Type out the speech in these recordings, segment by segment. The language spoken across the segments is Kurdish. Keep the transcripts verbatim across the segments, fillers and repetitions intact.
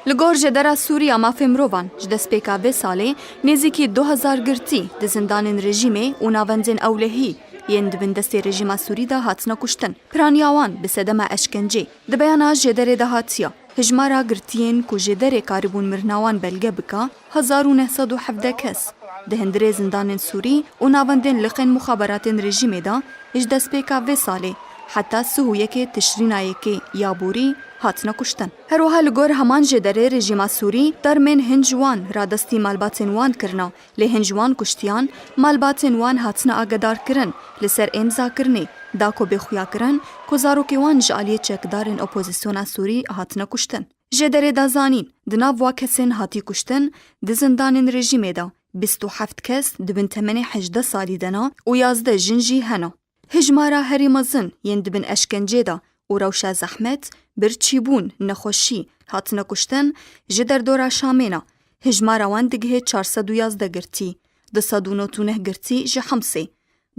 Li gor Jêdera Sûrî ya Mafê Mirovan, ji destpêka vê salê nêzîkî du hezar girtî di zindanên rejîmê û navendên ewlehî yên di bin destê rejîma Sûrî de hatine kuştin. Piraniya wan bi sedema eşkencê. Di beyana jêderê de hatiye, hijmara girtiyên ku jêderê karibûn mirina wan belge bike, hezar û neh sed û hevdeh kes. Di hundirê zindanên Sûrî û navendên liqên muxaberatên rejîmê de ji destpêka vê salê heta sih û yekê Tişrîna yekê ya borî hatine kuştin. Her wiha li gor heman jêderê rejîma Sûrî termên hin ji wan radestî malbatên wan kirine, lê hin ji wan kuştiyan malbatên wan hatine agedarkirin li ser êmzakirinê, da ku bê xuyakirin ku zarokê wan ji aliyê çekdarên opozisyona Sûrî hatine kuştin. Jêderê da zanîn, di nav wa kesên hatî kuştin, di zindanên rejîmê de bîst û heft kes di bin temenê hejdeh salî de ne û yazdeh jin jî hene. Hijmara herî mezin yên di bin eşkencê de û rewşa zehmet, birçîbûn, nexweşî, hatine kuştin, ji derdora Şamê ne. Hijmara wan digihê çar sed û yazdeh girtî, du sed û nod û neh girtî ji Himsê,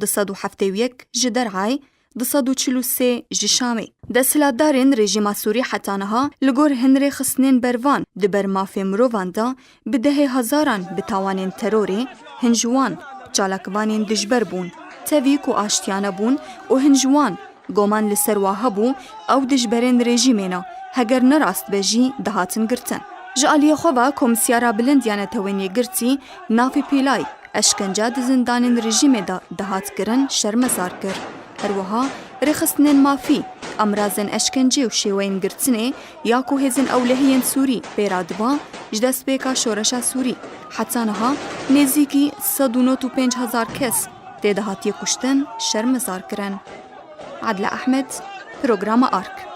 du sed û heftê û yek ji Derayê, du sed û çil û sê ji Şamê. Desthilatdarên rejîma Sûrî heta niha li gor hin rêxistinên bervan di ber mafê mirovan de bi dehê hezaran bi tawanên terorê, hin ji wan çalakvanên dijber bûn, tevî ku aştiyane bûn û hin ji wan goman li ser wa hebû, ew dijberên rejîmê ne, heger ne rast be jî dihatin girtin. Ji aliyê xwe ve Komîsyara Bilind ya Netewên Yekgirtî, Nafi Pîlay, eşkenca di zindanên rejîmê de dihat kirin şermezar kir. Her wiha rêxistinên mafî, emrazên eşkencê û şêweyên girtinê ya ku hêzên ewlehiyên Sûrî pê re diba ji destpêka şoreşa Sûrî heta niha nêzîkî sed û nod û pênc hezar kes tê de hatiye kuştin, şermezar kirin. Adile Ehmed, Programa Ark.